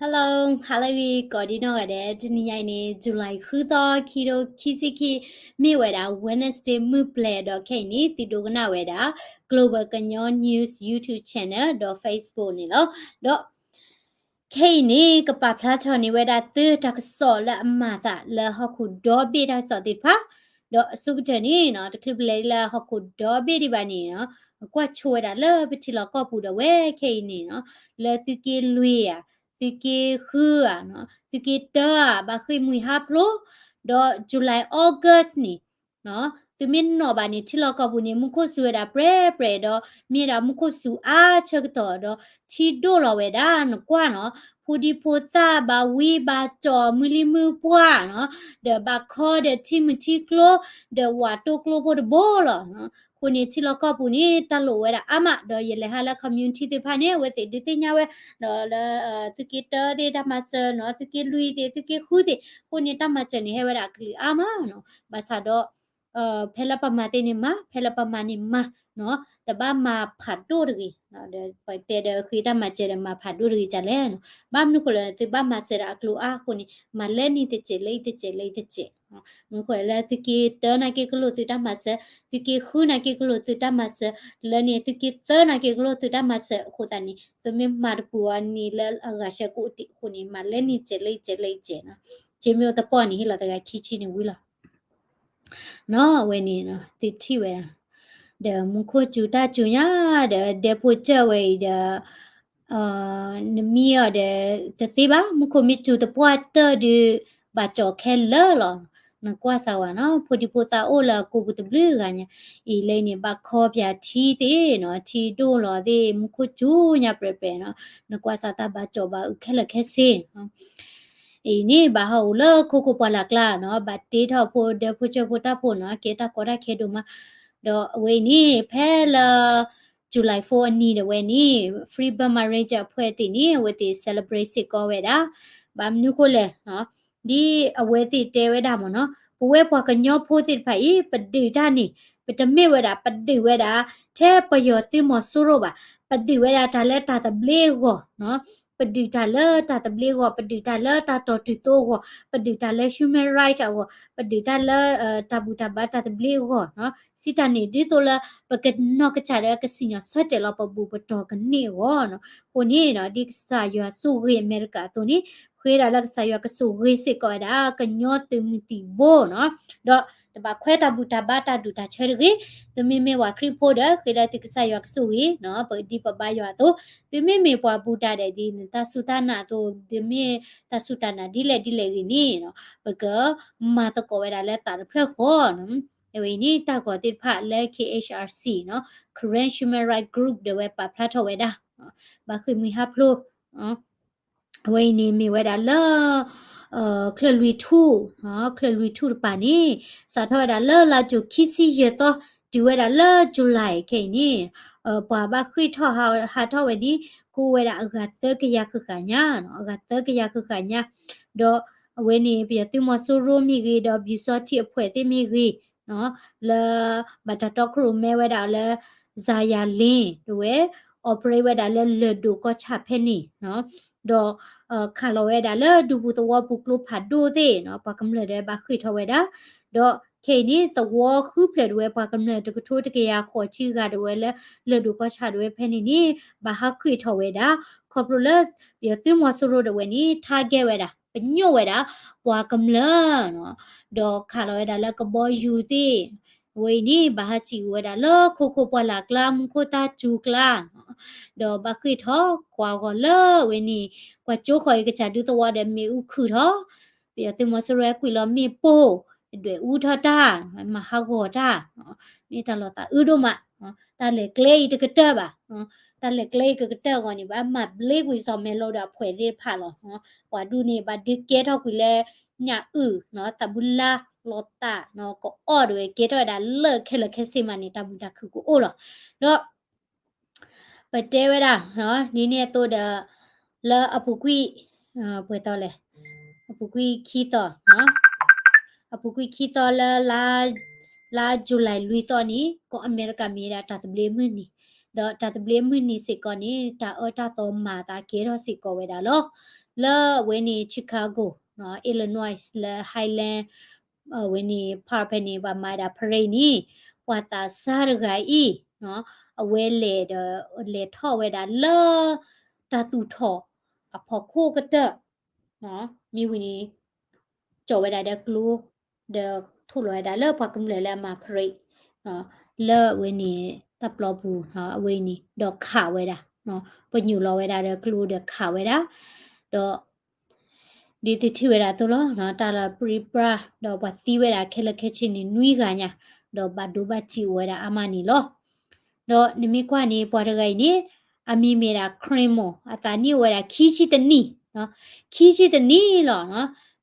Hello, ဟါလၢအဂ့ၤ ကိးဒံနီၢ်ဂၤဒဲး, တနံၤညါအံၤန့ၣ် July ဃုသီ ခံကထိခံဆံခံ မ့ၢ်ဝဲဒၣ် Wednesday မုၢ်ပျဲၤဒီးခဲအံၤန့ၣ် သုဒိကနၣ်ဝဲဒၣ် Global ကညီ News YouTube channel ဒီး Facebook န့ၣ်လီၤ. ဒီး ခဲအံၤန့ၣ် ကပာ်ဖျါထီၣ်န့ၢ်ဝဲဒၣ်သုတၢ်ကစီၣ်လၢအမၤအသးလၢဟီၣ်ခိၣ်ဒီဘ့ၣ် တၢ်ကစီၣ်သ့ၣ်တဖၣ်, ဒီးအဆိကတၢၢ်န့ၣ်နီၤ တချုးပလဲၤလၢဟီၣ်ခိၣ်ဒီဘ့ၣ်ဒံးဘၣ်န့ၣ်နီၤ ကွၢ်ဆိဝဲဒၣ်လၢပထံလီၢ်ကီၢ်ပူၤဒီးဝဲခဲအံၤန့ၣ်နီၤ လၢသုးက့လွံၢ်ဧါ, သုးက့ဃုဧါ, သုးက့တၢဧါ, ဘၣ်ဃ့ၢ်မှံဟးဖျိး, ဒီး July August န့ၣ် သုမ့ၢ်နီၣ်ဘၣ်န့ၣ် ထံလီၢ်ကီၢ်ပူၤန့ၣ် မူခိၣ်စူၤဝဲဒၣ်ပြဲပြဲဒီး မ့ၢ်ဒၣ်မူခိၣ်စူၤအါဆၢကတီၢ်ဒီး ထံဒိၣ်လီၤဝဲဒၣ် နကွၢ်နီၤ ဖိဒံဖိသၣ်ဘၣ်ဝံဘၣ်ကၠီၣ် မုၢ်လံမုၢ်ပှၢ်နီၤ ဒီးဘၣ်ခီဒီးထံမုၢ်ထံကျိ ဒီးဝးတိၢ်ကျိဖိတဘိလီၤ. အဃိန့ၣ် ထံလီၢ်ကီၢ်ပူၤန့ၣ် တၢ်လိၣ်ဝဲဒၣ်အါမး ဒီးယလဲၤဟးလၢ community သ့ၣ်တဖၣ်န့ၣ် အဝဲသ့ၣ်ဒုးသ့ၣ်ညါဝဲ ဒီးလၢ သုးက့တၢသ့ၣ်တၢ်မၤစၢၤနီၤ သုးက့လွံၢ်သ့ၣ် သုးက့ဃုသ့ၣ် အဃိန့ၣ် တၢ်မၤစၢၤန့ၣ် ဟဲဝဲဒၣ်အကလုာ်အါမးနီၤ ဘၣ်ဆၣ်ဒီး ဖဲလၢပမၤသ့န့ၣ်မၤ ဖဲလၢပမၤန့ၣ်မၤနီၤ တဘၣ်မၤဖးဒိၣ်တဂ့ၤ, ဒီးပတဲဒီးဃ့တၢ်မၤစၢၤဒီးမၤဖးဒိၣ်တဂ့ၤဒ်လဲၣ်နီၤ ဘၣ်မနုၤဃိလဲၣ် သုဘၣ်မၤစၢၤဒီးအကျိၤအါအဃိန့ၣ် မၤလၢနံၤတစဲးလၢအံၤတစဲးလၢအံၤတစဲး, မနုၤဃိလဲၣ် လၢသုးက့တၢနာ်က့ကလိၣ်သုတၢ်မၤစၢၤ, သုးက့ဃုနာ်က့ကလိၣ်သုတၢ်မၤစၢၤ, လၢန့ၣ်သုးက့သၢနာ်က့ကလိၣ်သုတၢ်မၤစၢၤအဃိသတးန့ၣ် သုမ့ၢ်မၤတပူၤအီၤန့ၣ်လၢအဂၤဆၢကိးတံးအဃိန့ၣ် မၤလၢနံၤတစဲးလၢအံၤတစဲးလၢအံၤတစဲးနီၤ က့မ့ၢ်တပီၢ်န့ၣ် ဟ့ၣ်လီၤတဂၤခံဆံန့ၣ်ဝံၤလီၤ နီၤ အဝဲန့ၣ် သုထံၣ်ဝဲဒၣ် ဒီးမူခိၣ်စူၤတၢ်စူၤညါ ဒီးဒဲဖိစၢၢ်ဝဲအံၤဒီး နမံအီၤဒီး တသ့ဘၣ် မူခိၣ်မ့ၢ်စူၤတပှၢ်တၢၢ်ဒီး ဘၣ်ကၠီၣ်ခဲလၢာ်လီၤ. နကွၢ်စၢ်ဝဲနီၤ ဖိဒံဖိသၣ်အိၣ်လၢအကိာ်ပူၤတဘျုးဂၤညါ အံၤလၢအံၤန့ၣ် ဘၣ်ခီပၠးထံသ့ၣ်နီၤ ထံဒိၣ်လီၤသ့ၣ် မူခိၣ်စူၤညါပြဲပြဲနီၤ နကွၢ်စၢ်တၢ်ဘၣ်ကၠီၣ်ဘၣ်အုးခဲလၢာ်ခဲဆ့ အံၤန့ၣ် ဘၣ်ဟးအိၣ်လၢခိခိၣ်ပှၢ်လၢ်ကျါနီၤ ဘၣ်တ့ထီၣ်ဖိဒၢဖိစၢၢ်ဖိတၢ်ဖိနီၤ ကဲတၢ်ကီတၢ်ခဲဒိၣ်မး ဒီးအဝဲအံၤန့ၣ် ဖဲလၢ July four အနံၤဒီးဝဲန့ၣ် Free Burma Ranger အဖွဲ့သ့ၣ်န့ၣ် အဝဲသ့ၣ် celebrate စ့ၢ်ကီးဝဲဒၣ် ဘၣ်မနုၤဃိလဲၣ် ဒ်အဝဲသ့ၣ်တဲဝဲဒၣ်မ့ၢ်နီၤ ပဝဲပှၤကညီဖိသ့ၣ်တဖၣ်အံၤ ပဒုးတၢ်န့ၣ် ပတမ့ၢ်ဝဲဒၣ် ပဒုးဝဲဒၣ် ထဲပယီၤသုးမီၤစိရိၤဘၣ် ပဒုးဝဲဒၣ်တၢ်လၢတၢ်သဘျ့အဂီၢ်နီၤ ပဒုးတၢ်လၢတၢ်သဘျ့အဂီၢ် ပဒုးတၢ်လၢတၢ်တီၢ်တုၤသိအဂီၢ် ပဒုးတၢ်လၢ human right အဂီၢ် ပဒုးတၢ်လၢ တၢ်ဘူၣ်တၢ်ဘါတၢ်သဘျ့အဂီၢ်နီၤ စံးတၢ်န့ၣ် ဒ်သိးလၢပကနီၢ်ကစၢ်ဒီးကစံၣ်ညီၣ်ဆၢတဲာ်လီၤပဘူၣ်ပတီၢ်ကန့ၢ်အဂီၢ်နီၤ အဃိန့ၣ်နီၤ ဒ်ကစၢ်ယွၤဆိၣ်ဂ့ၤအမဲရကၤအသိးန့ၣ် ဃ့ဒၣ်လၢကစၢ်ယွၤကဆိၣ်ဂ့ၤစ့ၢ်ကီးဝဲဒၣ် ကညီသုးမုၢ်သံၣ်ဘိနီၤ ဒီးတဘၣ်ခွဲးတၢ်ဘူၣ်တၢ်ဘါတၢ်ဒူၣ်တၢ်ဆၢတဂ့ၤ, သုမ့မ့ၢ်ပှၤခရံာ်ဖိဒီး ဃ့လၢသုကစၢ်ယွၤကဆိၣ်ဂ့ၤနီၤ ပဒ်ပဘါယွၤအသိး, သုမ့မ့ၢ်ပှၤဘူၣ်တၢ်ဒီး ဒ်နတၢ်စူၢ်တၢ်နာ်အသိး, သုမ့ၢ်တၢ်စူၢ်တၢ်နာ်ဒ်လဲၣ်ဒ်လဲၣ်ဂ့ၤန့ၣ်နီၤ ပကမၤသကိးဝဲဒၣ်လၢသးတဖျၢၣ်ဃီနီၤ. အဝဲအံၤန့ၣ် တၢ်ဂီၤသ့ၣ်တဖၣ်လၢ K H R C နီၤ Karen Human Rights Group ဒီးဝဲပာ်ဖျါထီၣ်ဝဲဒၣ် ဘၣ်ဃ့ၢ်မှံဟးဖျိး အဝဲအံၤန့ၣ်မ့ၢ်ဝဲဒၣ်လၢ ချၢၣ်လွံၢ်ထူၣ်, ချၢၣ်လွံၢ်ထူၣ်တပၤန့ၣ် စးထီၣ်ဝဲဒၣ်လၢလါယူၤခံဆံယဲၢ်သီ, တုၤဝဲဒၣ်လၢ July ခဲအံၤန့ၣ် ပှၤဘၣ်ဃ့ၢ်ထီၣ်ဟးထီၣ်ဝဲန့ၣ် ကိးဝဲဒၣ်အဂၤသၢကယၤဃၣ်ဃၣ်ညါ, အဂၤသၢကယၤဃၣ်ဃၣ်ညါ, ဒီးအဝဲန့ၣ် ပယီၤသုးမီၤစိရိၤမ့ၢ်ဂ့ၤ ဒီးပျူစောထီးအဖွဲ့သ့ၣ်မ့ၢ်ဂ့ၤ လၢ ဘၣ်တၢ်တီခိၣ်ရိၣ်မဲဝဲဒၣ်လၢ ဇာယာလင်း ဒဝဲ operate ဝဲဒၣ်လၢလၢၢ်ဒိၣ်ကီၢ်ဆၣ်ဖဲန့ၣ်, ဒီး ခးလီၤဝဲဒၣ်လၢဒူပူၤသဝီပူၤကျိဖးဒိၣ်သ့ၣ်နီၤ ပှၤကမျၢၢ်ဒီးဘၣ်ဃ့ၢ်ထီၣ်ဝဲဒၣ်, ဒီးခဲအံၤန့ၣ် သဝီဃုဖျၢၣ်ဒဝဲပှၤကမျၢၢ်တကထိတကယၤဃိးဆံဂၤဒဝဲလၢ လၢၢ်ဒိၣ်ကီၢ်ဆၣ်ဒဝဲဖဲန့ၣ်န့ၣ် ဘၣ်ဟးဃ့ၢ်ထီၣ်ဝဲဒၣ်, ခီဖျိလၢ ပယီၤသုးမီၤစိရိၤဒဝဲန့ၣ် target ဝဲဒၣ် ပညိၣ်ဝဲဒၣ် ပှၤကမျၢၢ်နီၤ, ဒီးခးလီၤဝဲဒၣ်လၢကဘီယူၤသ့ၣ်, အဝဲအံၤန့ၣ် ဘၣ်ဟးစံၣ်ဝဲဒၣ်လၢခိခိၣ်ပှၢ်လၢ်ကျါ မူခိၣ်တၢ်စူၤကျါ, ဒီးဘၣ်ဃ့ၢ်ထီၣ်ကွၢ်ဂီၤလၢအဝဲန့ၣ် ကွၢ်ကၠိဃီၤအံၤကစၢ်ဒုးသဝီဒီးမ့ၣ်အူခုၣ်ထီၣ်, ပယီၤသုးမီၤစိရိၤကွံာ်လီၤမ့ၣ်ပိၢ်, ဒွဲၣ်အူထီၣ်တၢ်, မၤဟးဂီၤတၢ်, မ့ၢ်တၢ်လီၤသးအုးဒိၣ်မး, တၢ်လဲၤကျဲအံၤတကတၢၢ်ဘၣ် တၢ်လဲၤကျဲအံၤကကတၢၢ်အဂီၢ်န့ၣ် ဘၣ်မၤဘျ့ကွံာ်စီၤမဲလိဒီးအဖှဲးသ့ၣ်တဖၣ်လီၤ. ပှၤဒူၣ်န့ၣ် ဘၣ်ဒုးကဲထီၣ်ကွံာ်လၢ ညၣ်အုၣ်, သးဘူလါ, လီၤတၢ်, ကအီၣ်ဒဝဲကဲထီၣ်ဝဲဒၣ်လၢခဲလၢာ်ခဲဆ့မးန့ၣ် တၢ်မုာ်တၢ်ခုၣ်ကအိၣ်လီၤ. ဒီး ပတဲဝဲဒၣ် ဒ်န့ၣ်အသိးဒီး လၢအပူၤကွံာ် ပှဲၤသီလဲၣ်, အပူၤကွံာ်ခံသီ, အပူၤကွံာ်ခံသီလၢ လါ July လွံၢ်သီန့ၣ် ကီၢ်အမဲရကၤမ့ၢ်ဝဲဒၣ်တၢ်သဘျ့မုၢ်နံၤ, ဒီးတၢ်သဘျ့အမုၢ်နံၤစ့ၢ်ကီးန့ၣ် တၢ်အၢတၢ်သီမၤအသးကဲထီၣ်စ့ၢ်ကီးဝဲဒၣ်လီၤ. လၢအဝဲန့ၣ် Chicago, Illinois လၢ Highland အဝဲန့ၣ် park ဖဲန့ၣ် ပှၤမၤဝဲဒၣ် parade န့ၣ် ပှၤသးစၢ်တဂၤအံၤ အဝဲလဲၤဒီး လဲၤထီၣ်ဝဲဒၣ်လၢ တၢ်သူၣ်ထီၣ်အဖီခိၣ်ကတၢၢ် မ့ၢ်ဝံၤန့ၣ် ကၠီာ်ဝဲဒၣ်ဒီးကျိ ဒီးထိၣ်လီၤဝဲဒၣ်လၢပှၤကမျၢၢ်လၢအမၤ parade လၢအဝဲန့ၣ် တၢ်ပျီပူၤ အဝဲန့ၣ် ဒီးခးဝဲဒၣ် ပညိၣ်လီၤဝဲဒၣ်ဒီးကျိဒီးခးဝဲဒၣ် ဒီး ဒ်သုထံၣ်ဝဲဒၣ်အသိးလီၤ တၢ်လၢပြံပြါ ဒီးပှၤသံဝဲဒၣ်ခဲလၢာ်ခဲဆ့န့ၣ် နွံဂၤညါ ဒီးဘၣ်ဒိဘၣ်ထံးအိၣ်ဝဲဒၣ်အါမးန့ၣ်လီၤ. ဒီးနမ့ၢ်ကွၢ်န့ၣ် ပှၤတဂၤအံၤန့ၣ် အမံၤမ့ၢ်ဒၣ် Cremo အသးနံၣ်အိၣ်ဝဲဒၣ်ခံဆံတနံၣ်, ခံဆံတနံၣ်လီၤ.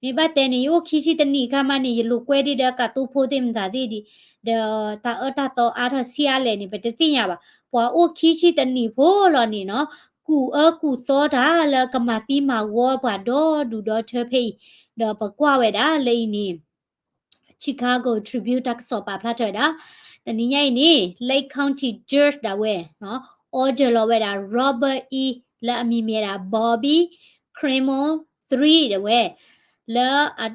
မ့ၢ်ဘၣ်တဲန့ၣ် ယအိၣ်ခံဆံတနံၣ်အခါမးန့ၣ် ယလိာ်ကွဲဒ်ဒီးကးသိဖိသ့ၣ်မတၤသ့ၣ်ဒံး, ဒီးတၢ်အၢတၢ်သီအါထီၣ်ဆံးအါလဲၣ်န့ၣ် ပတသ့ၣ်ညါဘၣ်. ပှၤအိၣ်ခံဆံတနံၣ်ဖိလီၤန့ၣ်နီၤ ကူၣ်အၢကူၣ်သီတၢ်လၢကမၤသံမၤဂီၤပှၤဒီဒူၣ်ဒီထၢဖဲအံၤ, ဒီးပကွၢ်ဝဲဒၣ်လၢအံၤန့ၣ် Chicago Tribune တၢ်ကစီၣ်ပာ်ဖျါထီၣ်ဝဲဒၣ်, တနံၤညါအံၤန့ၣ် Lake County Judge ဒၣ်ဝဲ order လီၤဝဲဒၣ် Robert E လၢအမံၤမ့ၢ်ဒၣ် Bobby Cremo three ဒၣ်ဝဲ လၢ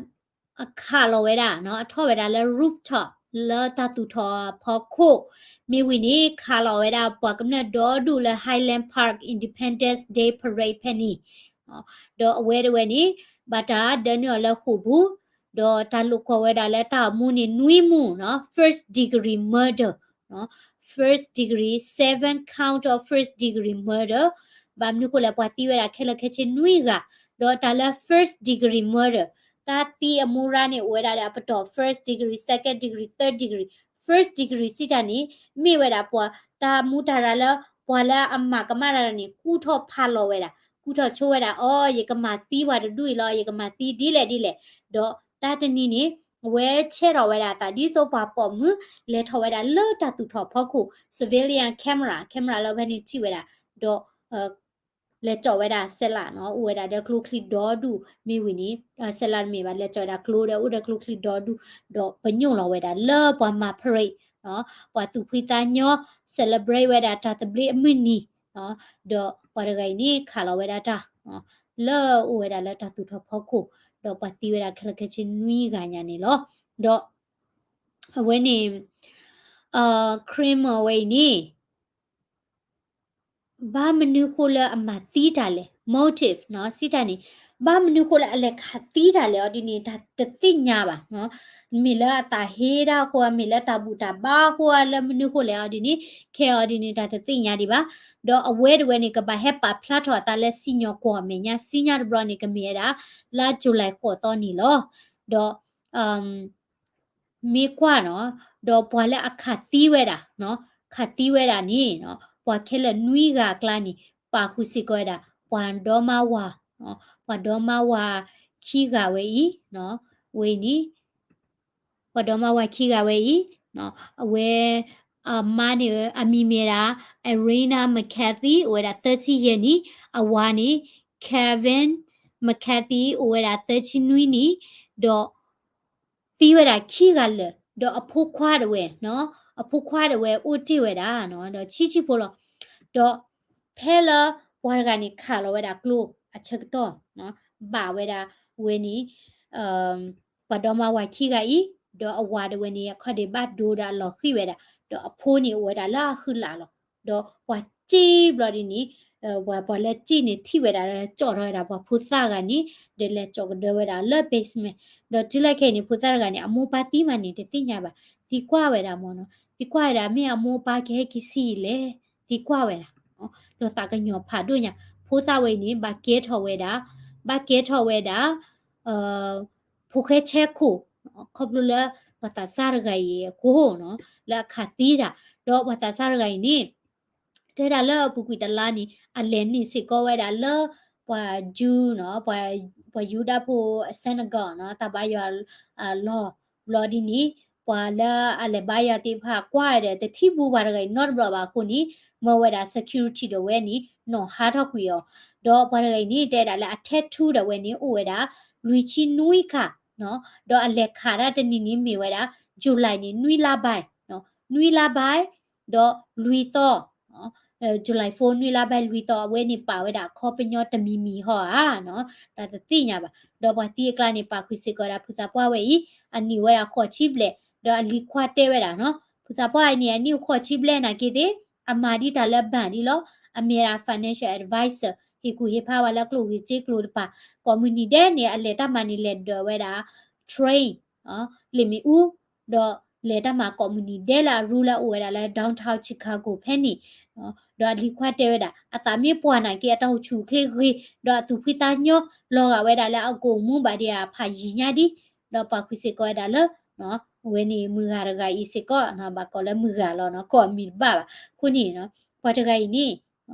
အခးလီၤဝဲဒၣ် အထီၣ်ဝဲဒၣ်လၢ rooftop လၢတၢ်သူၣ်ထီၣ်အဖီခိၣ်, မ့ၢ်ဝံၤန့ၣ် ခးလီၤဝဲဒၣ်ပှၤကမျၢၢ်ဒီဒူၣ်လၢ Highland Park Independence Day Parade ဖဲန့ၣ်, ဒီးအဝဲတဝဲန့ၣ် ဘၣ်တၢ်ဒၢနုာ်အီၤလၢဃိာ်ပူၤ, ဒီးတၢ်လိာ်ကွီၢ်ဝဲဒၣ်လၢတၢ်အမူန့ၣ်နွံမူနီၤ first degree murder, first degree, seven count of first degree murder, ဘၣ်မနုၤဃိလဲၣ် ပှၤသံဝဲဒၣ်ခဲလၢာ်ခဲဆ့နွံဂၤ, ဒီးတၢ်လၢ first degree murder တၢ်သံအမူရါန့ၣ် အိၣ်ဝဲဒၣ်ဒီးအပတီၢ် first degree, second degree, third degree, first degree စံးတၢ်န့ၣ် မ့ၢ်ဝဲဒၣ်ပှၤ တၢ်မူတၢ်ရၢလၢ ပှၤလၢအမၤကမၣ်တၢ်န့ၣ် ကူၣ်ထီၣ်ဖးလီၤဝဲဒၣ်, ကူၣ်ထီၣ်ဆိဝဲဒၣ် အီ ယကမၤသံပှၤတဒူၣ်အံၤလီၤ, ယကမၤသံဒ်လဲၣ်ဒ်လဲၣ်, ဒီးတၢ်တနံၤန့ၣ် အဝဲဆဲးထီၣ်ဝဲဒၣ်အသးဒ်သိးပှၤပိာ်မုၣ် လဲၤထီၣ်ဝဲဒၣ်လၢတၢ်သူၣ်ထီၣ်ဖီခိၣ် civilian camera, camera လၢဖဲန့ၣ်ထံၣ်ဝဲဒၣ်, ဒီး လဲၤကၠီာ်ဝဲဒၣ် စဲးလး နီၤ, အိၣ်ဝဲဒၣ်ဒီးကျိချံဒီဒူၣ် မ့ၢ်ဝံၤန့ၣ် စဲးလးတမ့ၢ်ဘၣ် လဲၤကၠီာ်ဝဲဒၣ်ကျိဒီးအိၣ်ဒီးကျိချံဒီဒူၣ်, ဒီးပညိၣ်လီၤဝဲဒၣ်လၢပှၤမၤ parade နီၤ, ပှၤသူၣ်ဖှံသးညီ celebrate ဝဲဒၣ်တၢ်သဘျ့အမုၢ်နံၤ, ဒီးပှၤတဂၤအံၤန့ၣ် ခးလီၤဝဲဒၣ်တၢ် လၢအအိၣ်ဝဲဒၣ်လၢတၢ်သူၣ်ထီၣ်ဖီခိၣ်, ဒီးပှၤသံဝဲဒၣ်ခဲလၢာ်ခဲဆ့နွံဂၤညါန့ၣ်လီၤ. ဒီး အဝဲန့ၣ် Cremo ဝဲအံၤန့ၣ် ဘၣ်မနုၤဃိလၢအမၤသံတၢ်လဲၣ် motive နီၤ, စံးတၢ်န့ၣ် ဘၣ်မနုၤဃိလၢအလဲၤခးသံတၢ်လဲၣ်အီၤဒ်န့ၣ် တၢ်တသ့ၣ်ညါဘၣ်, မ့ၢ်လၢအသးဟ့တၢ်အဃိဧါ, မ့ၢ်လၢတၢ်ဘူၣ်တၢ်ဘါအဃိဧါ, လၢမနုၤဃိလဲၣ်အီၤဒ်န့ၣ် ခဲအီၤဒ်န့ၣ် တၢ်တသ့ၣ်ညါဒံးဘၣ်. ဒီးအဝဲတဝဲန့ၣ် ကဘၣ်ဟဲပာ်ဖျါထီၣ်အသးလၢစံၣ်ညီၣ်ကွီၢ်အမဲာ်ညါ စံညါတဘျီန့ၣ် ကမ့ၢ်ဝဲဒၣ် လါ July ဃိးသီန့ၣ်လီၤ. ဒီး မ့ၢ်ကွၢ်နီၤ, ဒီးပှၤလၢအခးသံဝဲဒၣ်, ခးသံဝဲဒၣ်န့ၣ် ပှၤခဲလၢာ်နွံဂၤအကျါန့ၣ် ပာ်ဃုာ်စ့ၢ်ကီးဝဲဒၣ် ပှၤဒီမါဝၤ, ပှၤဒီမါဝၤခံဂၤဝဲအံၤ, ဝဲအံၤန့ၣ် ပှၤဒီမါဝၤခံဂၤဝဲအံၤ, အဝဲ အမါန့ၣ် အမံၤမ့ၢ်ဒၣ် Irina McCarthy အိၣ်ဝဲဒၣ်သၢဆံယဲၢ်နံၣ်, အဝၤန့ၣ် Kevin McCarthy အိၣ်ဝဲဒၣ်သၢဆံနွံနံၣ်, ဒီး သံဝဲဒၣ်ခံဂၤလၢာ်, ဒီးအဖိခွါတဝဲ, အဖိခွါတဝဲအိၣ်တ့ၢ်ဝဲဒၣ် ဒီးဆံးဆံးဖိလီၤ. ဒီးဖဲလၢပှၤတဂၤန့ၣ် ခးလီၤဝဲဒၣ်ကျိအဆၢကတီၢ်, ဘၣ်ဝဲဒၣ်ဝဲန့ၣ် ပှၤဒီမါဝၤခံဂၤအံၤ, ဒီးအဝၤတဝဲန့ၣ် အခီၣ်ဒ့းဘၣ်ဒိဒီးအလီၤဃံၤဝဲဒၣ်, ဒီးအဖိန့ၣ်အိၣ်ဝဲဒၣ်လၢအဃုလးလီၤ. ဒီးပှၤစံၣ်ဘျီဒ်န့ၣ်, ပှၤ ပှၤလၢစံၣ်န့ၣ်ထံၣ်ဝဲဒၣ်လၢကၠီၣ်ထီၣ်ဝဲဒၣ်ပှၤဖိသၣ်တဂၤန့ၣ်, ဒီးလဲၤကၠီၣ်ကဒၢဝဲဒၣ်လၢ basement. ဒီးတုၤလၢခဲအံၤန့ၣ် ဖိသၣ်တဂၤန့ၣ် အမိၢ်ပၢ်သံမးန့ၣ် တသ့ၣ်ညါဘၣ်, သံကွၢ်ဝဲဒၣ်မ့ၢ်နီၤ, သံကွၢ်ဝဲဒၣ်မ့ၢ်အမိၢ်အပၢ်ကဟဲက့ၤဆံးလဲၣ်, သံကွၢ်ဝဲဒၣ်, ဒီးသးကညီၤဖးဒိၣ်ညါ, ဖိသၣ်ဝဲအံၤန့ၣ် ဘၣ်ကဲထီၣ်ဝဲဒၣ်, ဘၣ်ကဲထီၣ်ဝဲဒၣ် ဖိၣ်ဃဲဆဲခိၣ်, ခီဖျိလၢပှၤသးစၢ်တဂၤအံၤအဃိနီၤ, လၢအခးသံတၢ်, ဒီးပှၤသးစၢ်တဂၤအံၤန့ၣ် တဲဒၣ်လၢအပူၤကွံာ်တလါန့ၣ် အလဲၤနုာ်စ့ၢ်ကီးဝဲဒၣ်လၢ ပှၤယူၤနီၤ, ပှၤယူဒၤဖိ synagogue နီၤ, တၢ်ဘါယွၤ လီၢ်ဘျီဒ်န့ၣ်, ပှၤလၢအလဲၤဘါယွၤသ့ၣ်တဖၣ်ကွၢ်ဝဲဒီး တထံၣ်ဘူးပှၤတဂၤအံၤနီတဘျီဘၣ်အဃိန့ၣ်, မၢဝဲဒၣ် security ဒီးဝဲန့ၣ် နီၣ်ဟးထီၣ်ကွံာ်အီၤ, ဒီးပှၤတဂၤအံၤန့ၣ် တဲဒၣ်လၢအ tattoo ဒီးဝဲန့ၣ် အိၣ်ဝဲဒၣ် လွံၢ်ဆံနွံခါ, ဒီးအလဲၤခးတၢ်တနံၤန့ၣ်မ့ၢ်ဝဲဒၣ် July န့ၣ် နွံလါဘၣ်, နွံလါဘၣ်, ဒီးလွံၢ်သီ July four နွံလါဘၢၣ်လွံၢ်သီ အဝဲန့ၣ်ပာ်ဝဲဒၣ်အခီပညီတမံၤမံၤဟီဧါနီၤ, တၢ်တသ့ၣ်ညါဘၣ်. ဒီးပှၤသံအကျါန့ၣ် ပာ်ဃုာ်စ့ၢ်ကီးဝဲဒၣ်ဖုသးပှၢ်ဝဲအံၤ အနံၣ်အိၣ်ဝဲဒၣ်ဃိးဆံဘျဲၣ်, ဒီးအလံၤခွါတဲဝဲဒၣ်နီၤ, ဖုသးပှၢ်အံၤန့ၣ် အနံၣ်အိၣ်ဃိးဆံဘျဲၣ်နာ်က့သ့ၣ် အမၤဒ်တၢ်လၢ bank ဒ်လီၤ, အမ့ၢ်ဝဲဒၣ် financial advisor ဟ့ၣ်ကူၣ်ဟ့ၣ်ဖးဝဲလၢကျိၣ်ဂ့ၤစ့ကျိၤတဖၣ်, ကိးမုၢ်နံၤဒဲးန့ၣ် အလဲၤတၢ်မၤန့ၣ် လဲၤဒၢးဝဲဒၣ် train လ့ၣ်မ့ၣ်အူ, ဒီးလဲၤတၢ်မၤကိးမုၢ်နံၤဒဲးလၢအရူလၢအအိၣ်ဝဲဒၣ်လၢ downtown Chicago ဖဲန့ၣ်, ဒီးအလံၤခွါတဲဝဲဒၣ် အသးမ့ၢ်ပှၢ်နာ်က့ အတၢ်အိၣ်ဆူၣ်အိၣ်ချ့ဂ့ၤ, ဒီးအသူၣ်ဖှံသးညီ လီၤဂာ်ဝဲဒၣ်လၢအကိာ်မူဘၣ်ဒံးအဖးယံာ်ညါဒံး, ဒီးပာ်ဃုာ်စ့ၢ်ကီးဝဲဒၣ်လၢ အဝဲန့ၣ်မုၢ်ဂၤတဂၤအံၤစ့ၢ်ကီး ဘၣ်ကိးလၢမုၢ်ဂၤလီၤနီၤ, ကိးအမံၤတဘၣ်ဘၣ်. အဃိန့ၣ် ပှၤတဂၤအံၤန့ၣ်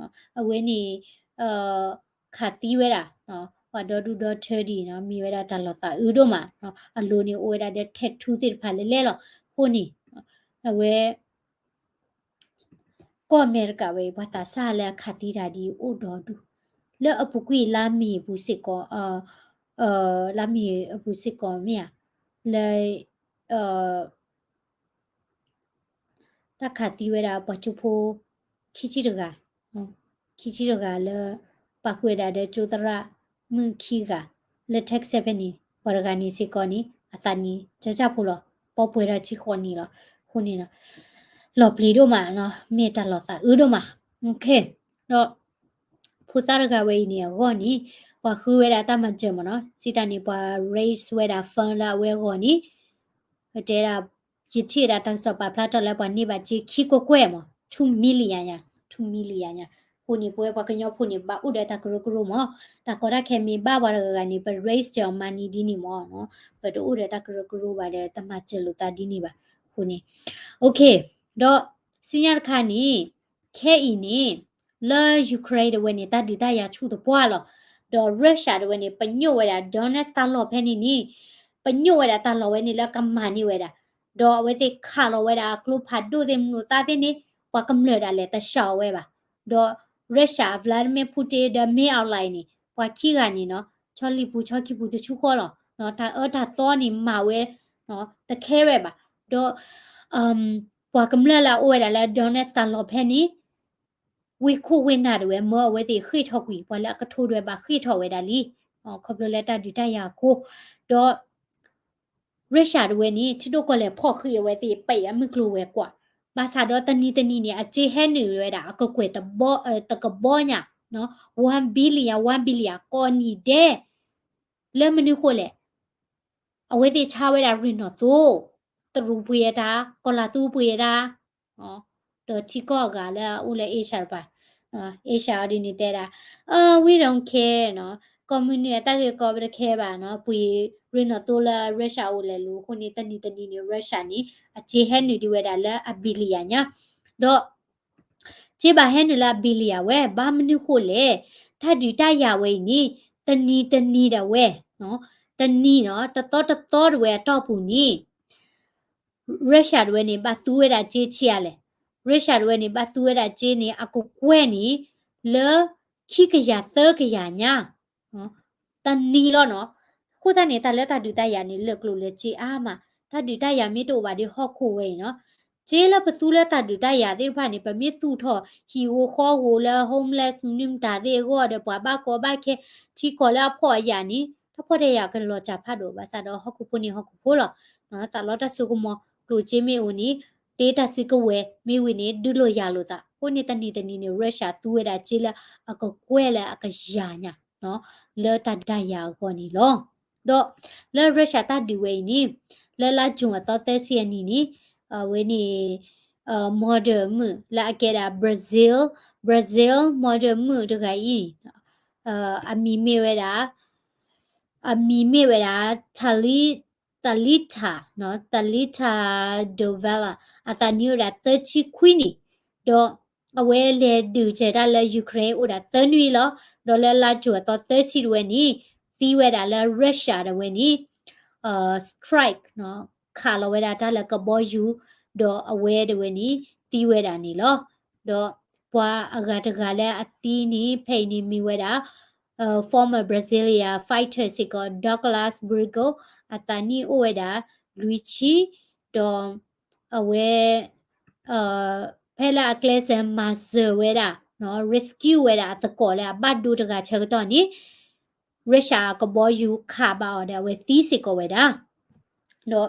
အဝဲန့ၣ် ခးသံဝဲဒၣ် ပှၤဒီဒူၣ်ဒီထၢဒ်အံၤနီၤ, မ့ၢ်ဝဲဒၣ်တၢ်လီၤသးအုးဒိၣ်မး, အလိၤန့ၣ်အိၣ်ဝဲဒၣ်ဒီး tattoo သ့ၣ်တဖၣ်လဲၣ်လဲၣ်လီၤ. အဃိန့ၣ် အဝဲ ကီၢ်အမဲရကၤဝဲအံၤ ပှၤသးစၢ်လၢအခးသံတၢ်ဒ်အံၤအိၣ်ဒီဒူၣ်, လၢအပူၤကွံာ်လါမ့ၤအပူၤစ့ၢ်ကီး, လါမ့ၤအပူၤစ့ၢ်ကီးမ့ၢ်ဧါ, လၢ တၢ်ခးသံဝဲဒၣ်ပှၤကၠိဖိ ခံဆံတဂၤ, ခံဆံတဂၤလၢ ပာ်ဃုာ်ဝဲဒၣ်ဒီးကၠိသရၣ်မုၣ်ခံဂၤ လၢ Texas ဖဲန့ၣ်, ပှၤတဂၤန့ၣ်စ့ၢ်ကီးန့ၣ် အသးနံၣ်ကၠၢကၠၢဖိလီၤ, ပီပှဲၤထီၣ်ဆံဃိးနံၣ်လီၤ. အဃိန့ၣ် လီၤပျံၤဒိၣ်မးနီၤ, မ့ၢ်တၢ်လီၤသးအုးဒိၣ်မး. ဒီး ဖိသၣ်တဂၤဝဲအံၤန့ၣ်အဂီၢ်န့ၣ် ပှၤဃုဝဲဒၣ်တၢ်မၤစၢၤမးနီၤ, စံးတၢ်န့ၣ် ပှၤ raise ဝဲဒၣ် fund လၢအဝဲအဂီၢ်န့ၣ် ပတဲဒၣ် ယထံၣ်ဝဲဒၣ်တၢ်ကစီၣ်ပာ်ဖျါထီၣ်လၢပှၤန့ၢ်ဘၣ်စ့ခံကကွဲၢ်မး, two million ညါ, two million ညါ. အဃိန့ၣ် ပဝဲပှၤကညီဖိန့ၣ် ဘၣ်အိၣ်ဒီးတၢ်ကရၢကရိမး, တၢ်ကီတၢ်ခဲမ့ၢ်ဘၣ်ပှၤတဂၤဂၤန့ၣ် ပ raise စၢၤအီၤ money ဒ်န့ၣ်မးနီၤ, ပတအိၣ်ဒီးတၢ်ကရၢကရိဘၣ်ဒီး တမၤစၢၤလိာ်သးဒ်န့ၣ်ဘၣ်. အဃိန့ၣ် okay, ဒီးဆူညါတခါန့ၣ် ခဲအံၤန့ၣ် လၢ Ukraine တဝဲန့ၣ် တၢ်ဒုးတၢ်ယၤဆူၣ်သပှၢ်လီၤ. ဒီး Russia တဝဲန့ၣ် ပညိၣ်ဝဲဒၣ် Donetsk တၢ်လီၢ်ဖဲန့ၣ်န့ၣ်, ပညိၣ်ဝဲဒၣ်တၢ်လီၢ်ဝဲန့ၣ်လၢကမၤန့ၢ်ဝဲဒၣ်, ဒီးအဝဲသ့ၣ်ခးလီၤဝဲဒၣ်အကျိဖးဒိၣ်သ့ၣ် မနုၤသၣ်သ့ၣ်န့ၣ် ပှၤကမျၢၢ်ဒၣ်လဲာ်တဆှးအီၤဝဲဘၣ်. ဒီး Russia Vladimir Putin ဒီး Min Aung Hlaing န့ၣ် ပှၤခံဂၤန့ၣ်နီၤ ဆီလံပူၤဆီခံပူၤတဆူဃီလီၤ. တၢ်အၢတၢ်သီန့ၣ်မၤဝဲ တခဲဝဲဘၣ်. ဒီး ပှၤကမျၢၢ်လၢအအိၣ်ဝဲဒၣ်လၢ Donetsk တၢ်လီၢ်ဖဲန့ၣ် ဝ့ၢ်ခိၣ်ဝ့ၢ်နၢ်တဝဲ မၢအဝဲသ့ၣ်ဃ့ၢ်ထီၣ်ကွံာ် ပှၤလၢအကထိတဝဲဘၣ်ဃ့ၢ်ထီၣ်ဝဲဒၣ်လံ, ခီဖျိလၢတၢ်ဒုးတၢ်ယၤအဃိ. ဒီး Russia တဝဲန့ၣ် ထံဒိၣ်ကီၢ်လဲၢ်ဖီၣ်ဃံးအဝဲသ့ၣ် ပံးအမုၢ်ကျိၤဝဲၤကွာ်, ဘၣ်ဆၣ်ဒီးတနံၤတနံၤန့ၣ် အစ့ဟဲနုာ်ဝဲဒၣ် အကကွဲၢ်တဘီ တကဘီညါ, one billion, one billion ကိးနံၤဒဲး, လၢမနုၤဃိလဲၣ် အဝဲသ့ၣ်ဆါဝဲဒၣ်ရ့ၣ်နီၣ်သိ, တရူးပှ့ၤအတၢ်, ကီၢ်လၤသူပှ့ၤအတၢ်, ဒီးထံကီၢ်အဂၤလၢအအိၣ်လၢ Asia တပၤ, Asia အီၤဒ်န့ၣ်တဲဒၣ်, အ we don't care နီၤ, ကိးမုၢ်နံၤအတၢ်ဂ့ၢ်ကီပတခဲဘၣ်နီၤ, ပှ့ၤရ့ၣ်နီၣ်သိလၢ Russia အိၣ်လဲၤလူၤအဃိန့ၣ် တနံၤတနံၤန့ၣ် Russia န့ၣ် အစ့ဟဲနုာ်ဒံးဝဲဒၣ်လၢအ billion ညါ, ဒီး စ့ဘၣ်ဟဲနုာ်လၢအ billion ဝဲ ဘၣ်မနုၤဃိလဲၣ်, တၢ်ဒုးတၢ်ယၤဝဲအံၤန့ၣ် တနံၤတနံၤဒၣ်ဝဲ, တနံၤနီၤ တသီတသီဒၣ်ဝဲအတီၢ်ပူၤန့ၣ် Russia တဝဲန့ၣ် ဘၣ်သူဝဲဒၣ်စ့ဆံးအါလဲၣ်, Russia တဝဲန့ၣ် ဘၣ်သူဝဲဒၣ်စ့န့ၣ် အကကွဲၢ်န့ၣ် လၢ ခံကယၤသၢကယၤညါ တနံၤလီၤနီၤ. အဃိသတးန့ၣ် တၢ်လၢတၢ်ဒုးတၢ်ယၤန့ၣ် လၢာ်ကျိၤလၢာ်စ့အါမး, တၢ်ဒုးတၢ်ယၤမ့ၢ်တအိၣ်ဘၣ်ဒီးဟီၣ်ခိၣ်ဝဲအံၤနီၤ, စ့လၢပသူလၢတၢ်ဒုးတၢ်ယၤသ့ၣ်တဖၣ်န့ၣ် ပမ့ၢ်သူၣ်ထီၣ်ဟံၣ်ဧိၤဃီဧိၤလၢ homeless မနုၤမတၤသ့ၣ်အဂီၢ်ဒီး ပှၤဘၣ်ကီဘၣ်ခဲ ထံကီၢ်လၢအဖှီၣ်အယာ်န့ၣ် တၢ်ဖှီၣ်တၢ်ယာ်ကလီၤစၢ်ဖးဒိၣ် ဘၣ်ဆၣ်ဒီးဟီၣ်ခိၣ်ဖိန့ၣ်ဟီၣ်ခိၣ်ဖိလီၤ. သးလီတၢ်စိကမီၤ ကျိၣ်စ့မ့ၢ်အိၣ်န့ၣ် တ့တၢ်စုကဝဲၤမ့ၢ်ဝံၤန့ၣ် ဒုးလိာ်ယၤလိာ်သး အဃိန့ၣ်တနံၤတနံၤန့ၣ် Russia သူဝဲဒၣ်စ့လၢအကကွဲၢ်လၢအကယၤညါ လၢတၢ်ဒုးတၢ်ယၤအဂီၢ်န့ၣ်လီၤ. ဒီးလၢ Russia တၢ်ဒုးဝဲအံၤန့ၣ် လၢလါ June အသီသၢဆံအနံၤန့ၣ် အဝဲန့ၣ် model မုၣ်လၢအကဲဒၣ် Brazil, Brazil model မုၣ်တဂၤအံၤ အမံၤမ့ၢ်ဝဲဒၣ် အမံၤမ့ၢ်ဝဲဒၣ် Thalita, Thalita Dovela, အသးနံၣ်အိၣ်ဝဲဒၣ်သၢဆံခွံနံၣ်, ဒီးအဝဲလဲၤဒုးကဲၤတၢ်လၢ Ukraine အိၣ်ဒၣ်သၢနွံလီၤ. ဒီးလၢလါ June အသီသၢဆံတဝဲန့ၣ် သံဝဲဒၣ်လၢ Russia တဝဲန့ၣ် strike ခးလီၤဝဲဒၣ်တၢ်လၢကဘီယူၤ, ဒီးအဝဲတဝဲန့ၣ် သံဝဲဒၣ်န့ၣ်လီၤ. ဒီးပှၤအဂၤတဂၤလၢအသံန့ၣ် ဖဲအံၤန့ၣ်မ့ၢ်ဝဲဒၣ် former Brazilian fighter စ့ၢ်ကီး Douglas Brinco, အသးနံၣ်အိၣ်ဝဲဒၣ်လွံၢ်ဆံ, ဒီးအဝဲ ဖဲလၢအကျဲးစၢးမၤစၢၤဝဲဒၣ် rescue ဝဲဒၣ်အသကိးလၢအဘၣ်ဒိတဂၤဆၢကတီၢ်န့ၣ် Russia အကဘီယူၤခးဘၣ်အီၤဒီးအဝဲသံစ့ၢ်ကီးဝဲဒၣ် ဒီး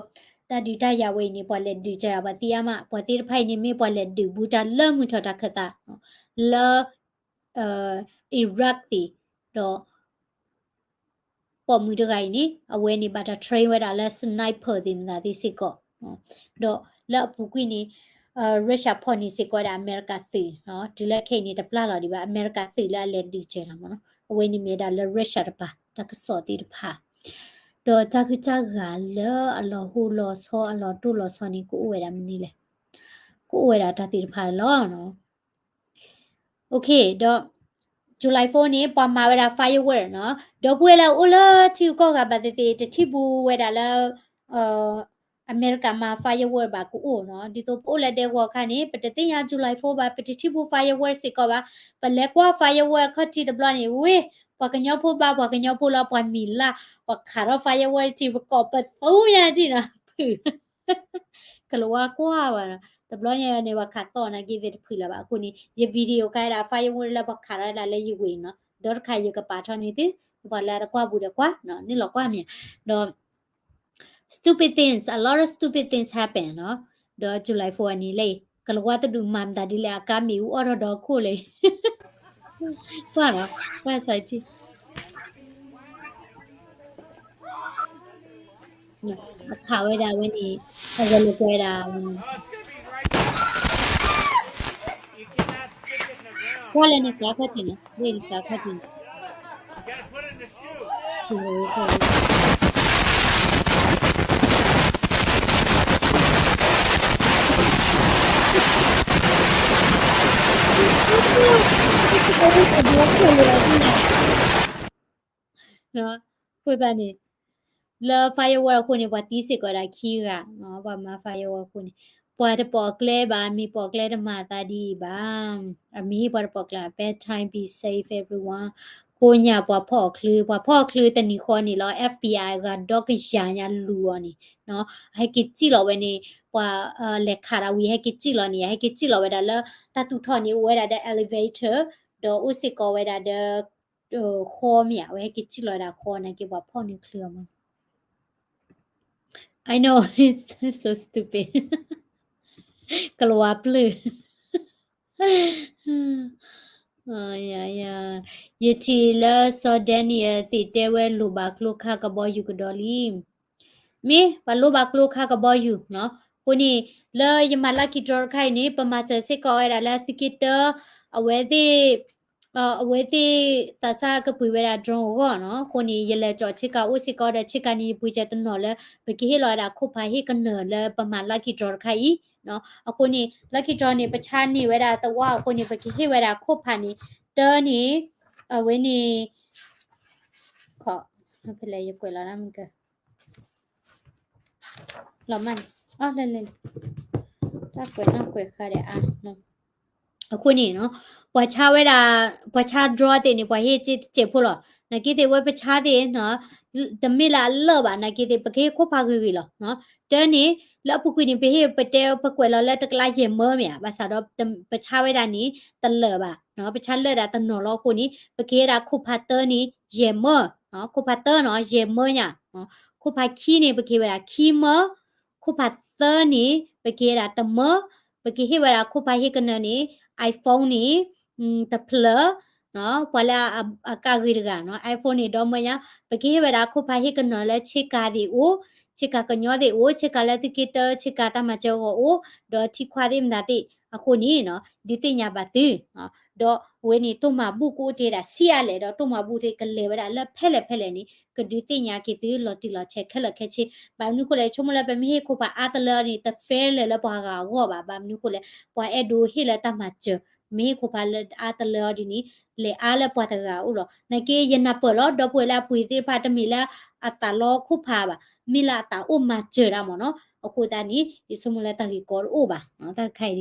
တၢ်ဒုးတၢ်ယၤဝဲအံၤန့ၣ် ပှၤလဲၤဒုးကဲဒၣ်ပှၤသံအါမး ပှၤသ့ၣ်တဖၣ်အံၤန့ၣ် မ့ၢ်ပှၤလဲၤဒုးဘူးတၢ်လၢမုၢ်ထီၣ်တၢ်ခၢၣ်သး လၢ Iraq သ့ၣ် ဒီး ပိာ်မုၣ်တဂၤအံၤန့ၣ် အဝဲန့ၣ်ဘၣ်တၢ် train ဝဲဒၣ်လၢ sniper သ့ၣ်မတၤသ့ၣ်စ့ၢ်ကီး ဒီးလၢအပူၤကွံာ်န့ၣ် Russia ဖီၣ်န့ၢ်စ့ၢ်ကီးဝဲဒၣ်အမဲရကၤသုး တုၤလၢခဲအံၤန့ၣ် တပျၢ်လီၤဒံးဘၣ် အမဲရကၤသုးလၢအလဲၤဒုးကဲဒၣ်မ့ၢ်နီၤ အဝဲန့ၣ်မ့ၢ်ဝဲဒၣ်လၢ Russia တပၤ တၢ်ကစီၣ်သ့ၣ်တဖၣ် ဒီးတၢ်ဟုၣ်တၢ်ဂၤလၢအလီၤဟိလီၤဆီ အလီၤတိၢ်လီၤဆီန့ၣ် ကအိၣ်ဝဲဒၣ်မနုၤလဲၣ် ကအိၣ်ဝဲဒၣ်တၢ်သ့ၣ်တဖၣ်လီၤ Okay ဒီး July four န့ၣ် ပှၤမၤဝဲဒၣ် firework နီၤ ဒီပုၢ်ဝဲၢ်လၢအအိၣ်လၢထံဂုၤကီၢ်ဂၤဘၣ်သ့ၣ်သ့ၣ် တထံၣ်ဘူးဝဲဒၣ်လၢ အမဲရကၤမၤ firework ဘၣ်ကအိၣ်နီၤ ဒ်သိးပအိၣ်လၢဒဲကဝီၤအခါန့ၣ် ပတသ့ၣ်ညါ July four ဘၣ် ပတထံၣ်ဘူး firework စ့ၢ်ကီးဘၣ် ပလဲၤကွၢ် firework အခီၣ်ထံးတဘျီန့ၣ် ဝ့ၢ် ပှၤကညီဖိဘါ ပှၤကညီဖိလီၤ ပှၤမံၤလၢ် ပှၤခးထီၣ် firework ထံး ပကိးပသူညါထံၣ်နီၤ ဖုၣ် ကလၤဝါကွၢ်ဘၣ်နီၤ တဘျီညါအံၤန့ၣ် ပှၤခးသီၣ်နာ်က့သ့ၣ်တဖုၣ်လၢၤဘၣ် အဃိန့ၣ် ယ video ကဲဒၣ် firework လၢပှၤခးထီၣ်ဒၣ်လၢယဝ့ၢ်နီၤ ဒီးတခါယကပာ်ထီၣ်န့ၢ်သု ပှၤလၢအတကွၢ်ဘူးဒီးကွၢ်နီၤ န့ၣ်လီၤကွၢ်မ့ၢ် ဒီး stupid things a lot of stupid things happen နီၤ ဒီး July four အနံၤလၢ ကလၤဝါတဒူၣ်မၤမတၤဒ်လဲၣ် အကါမ့ၣ်အူအီၣ်ထီၣ်ဒီခိၣ်လဲၣ် ကွၢ်နီၤ ကွၢ်စၢ်ထံ အခးဝဲဒၣ်ဝဲန့ၣ် အဝဲလဲၤကွဲဒၣ်ဝဲန့ၣ် ကွၢ်လၢနကါခီၣ်ထံးနီၤ လၢနကါခီၣ်ထံးနီၤ အဃိသတးန့ၣ် လၢ firework အဃိန့ၣ် ပှၤသံစ့ၢ်ကီးဒၣ်ခံဂၤ ပှၤမၤ firework အဃိန့ၣ် ပှၤတပိာ်ကျဲဘၣ် မ့ၢ်ပိာ်ကျဲတမၤသးဒ်အံၤဘၣ် အမ့ၢ်ပှၤတပိာ်ကျဲ bad time be safe everyone ကိးညါပှၤဖီၣ်အီၤချုး ပှၤဖီၣ်အီၤချုးတနံၤဃီန့ၣ်လီၤ FBI အဂၤဒီကယၤညါလူၤအီၤန့ၣ် အဟဲက့ၤစံၣ်လီၤဝဲန့ၣ် ပှၤလဲၤခးတၢ်ဝံၤ ဟဲက့ၤစံၣ်လီၤန့ၣ် ဟဲက့ၤစံၣ်လီၤဝဲဒၣ်လၢ တၢ်သူၣ်ထီၣ်န့ၣ် အိၣ်ဝဲဒၣ်ဒီး elevator ဒီးအိၣ်စ့ၢ်ကီးဝဲဒၣ်ဒီး ဃီမ့ၢ်ဧါ အဝဲဟဲက့ၤစံၣ်လီၤဝဲဒၣ်ဃီနာ်က့ ပှၤဖီၣ်န့ၢ်ချုးအီၤမး I know it's so stupid ကလၤဝါပျၢၢ် ယထံၣ်လၢစီၤဒဲနံယၤသ့ၣ်တဲဝဲလိၣ်ဘၣ်ကျိခါကဘီယူၤကဒီးလံ မ့ၢ်ပှၤလိၣ်ဘၣ်ကျိခါကဘီယူၤနီၤ အဃိန့ၣ် လၢယမၤ lucky draw တခါအံၤန့ၣ် ပမၤစၢၤစ့ၢ်ကီးဝဲဒၣ်လၢသုးက့တၢ အဝဲသ့ၣ် အဝဲသ့ၣ်သးစၢ်ကပှ့ၤဝဲဒၣ် drone အဂီၢ်နီၤ အဃိန့ၣ် ယလဲၤကၠီၣ်ဆ့ကၤအိၣ်စ့ၢ်ကီးဒီးဆ့ကၤန့ၣ် ယပှ့ၤစၢၤတနီၤလၢ ပကဟ့ၣ်လီၤဝဲဒၣ်ခိၣ်ဖးဟ့ၣ်ကနၢၤလၢပမၤ lucky draw တခါအံၤနီၤ အဃိန့ၣ် lucky draw န့ၣ် ပဆါန့ၢ်ဝဲဒၣ်သဝီအဃိန့ၣ် ပကဟ့ၣ်ဝဲဒၣ်ခိၣ်ဖးန့ၣ် တၢန့ၣ် အဝဲန့ၣ် ဖဲလဲၣ်ယကွဲးလီၤ လီၤမၢ်န့ၣ် အလဲၣ်လဲၣ် တၢ်ကွဲးနီၣ်ကွဲးဃါဒီးအါနီၤ အဃိန့ၣ်နီၤ ပှၤဆါဝဲဒၣ် ပှၤဆါ draw သ့ၣ်န့ၣ် ပှၤဟ့ၣ်စ့တစဲးဖိလီၤ နာ်က့သ့ၣ်ဝဲပဆါသ့ၣ်နီၤ တမ့ၢ်လၢအလၢၢ်ဘၣ် နာ်က့သ့ၣ် ပကဟ့ၣ်ခိၣ်ဖးဂ့ၤဂ့ၤလီၤ တၢန့ၣ် လၢအပူၤကွံာ်န့ၣ် ပဟ့ၣ်ပတဲပကွဲးလီၤလၢတကလးယဲၢ်မၢမ့ၢ်ဧါ ဘၣ်ဆၣ်ဒီး ပဆါဝဲဒၣ်န့ၣ် တလၢာ်ဘၣ် ပဆါလၢာ်ဒၣ်တနီၤလီၤအဃိန့ၣ် ပကဟ့ၣ်ဝဲဒၣ်ခိၣ်ဖးတၢန့ၣ် ယဲၢ်မၢ ခိၣ်ဖးတၢနီၤ ယဲၢ်မၢညါ ခိၣ်ဖးခံန့ၣ် ပကဟ့ၣ်ဝဲဒၣ်ခံမၢ ခိၣ်ဖးသၢန့ၣ် ပကဟ့ၣ်ဝဲဒၣ်တမၢ ပကဟ့ၣ်ဝဲဒၣ်ခိၣ်ဖးဟ့ၣ်ကနၢၤန့ၣ် iPhone န့ၣ် တဖျၢၣ် ပှၤလၢအကါဂ့ၤတဂၤနီၤ iPhone န့ၣ် ဒီမၢညါ ပကဟ့ၣ်ဝဲဒၣ်ခိၣ်ဖးဟ့ၣ်ကနၢၤလၢဆ့ကၤသ့ၣ်အိၣ် ဆ့ကၤကညီသ့ၣ်အိၣ် ဆ့ကၤလၢသုးက့တၢ ဆ့ကၤတၢ်မၤစၢၤအဂီၢ်အိၣ် ဒီးထံခွါသ့ၣ်မတၤသ့ၣ် အဃိန့ၣ် ဒုးသ့ၣ်ညါဘၣ်သု ဒီးအဝဲန့ၣ် တိၢ်မၤဘူၣ်ကအိၣ်တ့ၢ်ဒၣ်ဆံးအါလဲၣ် ဒီးတိၢ်မၤဘူၣ်သ့ၣ်ကလဲၤဝဲဒၣ်လၢဖဲလဲၣ်ဖဲလဲၣ်န့ၣ် ကဒုးသ့ၣ်ညါက့ၤသုလီၤတံၢ်လီၤဆဲးခဲလၢာ်ခဲဆ့ ဘၣ်မနုၤဃိလဲၣ် ဆိကမိၣ်လၢပမ့ၢ်ဟ့ၣ်ခိၣ်ဖးအါတလၢအီၤန့ၣ် တ fair လၢၤလၢပှၤဂၤအဂီၢ်ဘၣ် ဘၣ်မနုၤဃိလဲၣ် ပှၤအဲၣ်ဒိးဟ့ၣ်လၢတၢ်မၤစၢၤ မ့ၢ်ဟ့ၣ်ခိၣ်ဖးလၢအါတလၢအီၤဒ်န့ၣ် လဲၤအါလၢပှၤတဂၤအအိၣ်လီၤ နာ်က့ယနၢ်ပၢၢ်လီၤ ဒီပုၢ်ဝဲၢ်လၢအပှ့ၤသ့ၣ်တဖၣ်တမ့ၢ်လၢအသးလီခိၣ်ဖးဘၣ် မ့ၢ်လၢအသးအိၣ်မၤစၢၤတၢ်မ့ၢ်နီၤ အဃိသတးန့ၣ် ယဆိကမိၣ်လၢတၢ်ဂ့ၢ်ကီတအိၣ်ဘၣ် တၢ်တခါအံၤ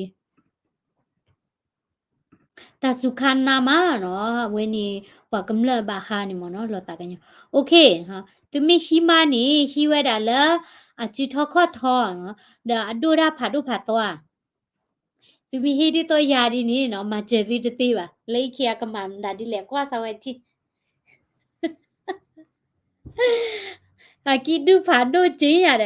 တၢ်စူၤခါနါမးနီၤ အဝဲန့ၣ် ပှၤကမျၢၢ်ဘၣ်ဟါန့ၣ်မ့ၢ်နီၤ လီၤသးကညီၤ OK သုမ့ၢ်ဟံးမါန့ၣ် ဟံးဝဲဒၣ်လၢ အစုထီခီၣ်ထီ ဒီးအဒိၣ်တၢ်ဖးဒိၣ်ဖးသီဧါ သုမ့ၢ်ဟ့ၣ်ဒ်သိးယၤဒ်န့ၣ်နီၤ မၤစၢၤသုတသ့ဘၣ်. လၢအံၤခံဂၤကမၤမတၤဒ်လဲၣ် ကွၢ်စၢ်ဝဲထံၣ် အကံၢ်ဒုၣ်ဖးဒိၣ်က့ယၤဒီး အ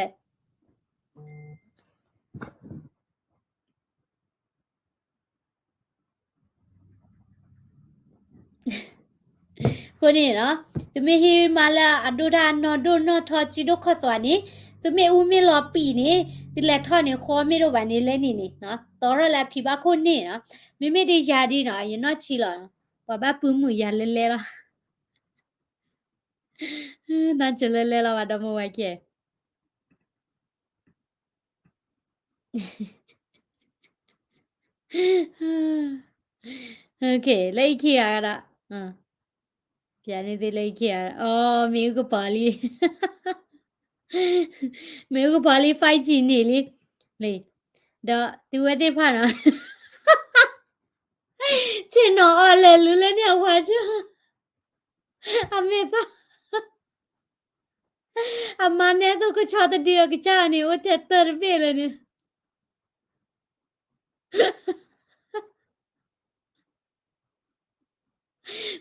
ဃိန့ၣ်နီၤ, သုမ့ၢ်ဟံးမါလၢအဒိၣ်တၢ်နီၢ်ဒိၣ်နီၢ်ထီစုဒိၣ်ခီၣ်သွါန့ၣ်, သုမ့ၢ်အူမ့ၢ်လီၤပံာ်န့ၣ်, သုလဲၤထီၣ်န့ၣ် ဃီမ့ၢ်ဒိၣ်ဘၣ်န့ၣ်လဲၣ်န့ၣ်န့ၣ်, သီထီၣ်လၢအဖံးဘၣ်ခိၣ်န့ၣ်နီၤ, မ့မ့ၢ်ဒ်ယၤဒ်နီၤ ယနီၢ်ဆံးလီၤ, ပှၤဘၣ်ပုၢ်မုၣ်ယၤလဲၤလဲၤလီၤ, နါစၢၤလဲၤလဲၤလီၤဘၣ်ဒီးမ့ၢ်ဝဲကဲ လၢအံၤခံဂၤဒီး, ပျဲန့ၣ်သ့လၢအံၤခံဂၤ, အိ မ့ၣ်အူကပီၤလံ, မ့ၣ်အူကပီၤလံ five G န့ၣ်လံ, ဒီးသုဝဲသ့ၣ်တဖၣ်နီၤ, ဆ့ၣ်နီၤအီၤလဲၤလူၤလၢန့ၣ်အဝၤကၠိ, အမဲာ်သၣ် အမါနဲသိးကဆီတဒုအကစၢ်န့ၣ် အိၣ်ထဲတၢၢ်တဘ့ၣ်လၢန့ၣ်,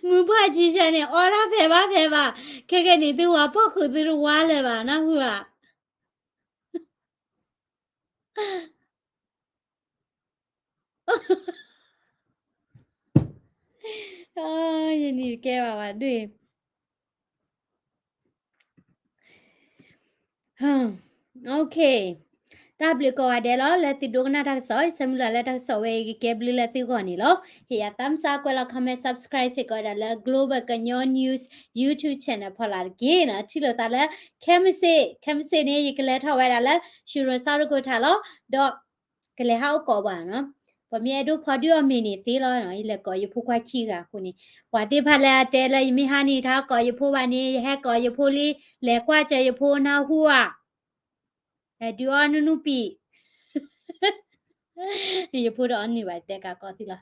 မုၢ်ဘၣ်ဆံဆဲန့ၣ် အီၣ်ဒၣ်ဖဲးဘၣ်ဖဲးဘၣ်, ခဲကနံၣ်သုဝၤပိာ်ဃုာ်သုတဝါလၢၤဘၣ် နၢ်ဟူဧါ. ယနံၤတကဲဘၣ်ဘၣ်ဒ် တၢ်ဘျုးကိးဂၤဒဲးလီၤ လၢသုဒိကနၣ်တၢ်ကစီၣ်, ယဆၢမုၢ်လၢ်လၢတၢ်ကစီၣ်ဝဲအံၤကကဲဘျုးလၢသုဂီၢ်န့ၣ်လီၤ. ဟ့ၣ်ယၤ thumbs up ကွဲးလီၤ comment subscribe စ့ၢ်ကီးဝဲဒၣ်လၢ Global ကညီ News YouTube channel ဖီလာ်တက့ၢ်နီၤ. ထံၣ်လိာ်သးလၢ ခဲမုၢ်ဆ့ၣ်, ခဲမုၢ်ဆ့ၣ်န့ၣ် ယကလဲၤထီၣ်ဝဲဒၣ်လၢ ရွှေရိစါရိကိထၣ်လီၤ. ဒီး ကလဲၤဟးအိၣ်ကိးပှၤနီၤ, ပှၤမ့ၢ်အဲၣ်ဒိးဖီဒုးအီၣ်မ့ၤန့ၣ်သ့လီၤနီၤ, ယလဲၤကိးယဖိခွါခံဂၤအဃိန့ၣ်, ပှၤသ့ၣ်တဖၣ်လၢအတဲလၢယမ့ၢ်ဟးန့ၣ် တၢ်ကိးယဖိဘၣ်န့ၣ် ယဟဲကိးယဖိလံ, လဲၤကွၢ်စၢၤယဖိနၢ်ဟူဧါ, ဟဲဒုးအီၣ်နုၢ်နုၢ်ပံာ်, ယဖိဒီးအီၣ်နုၢ်ဘၣ်တဲကးကိးသ့လီၤ.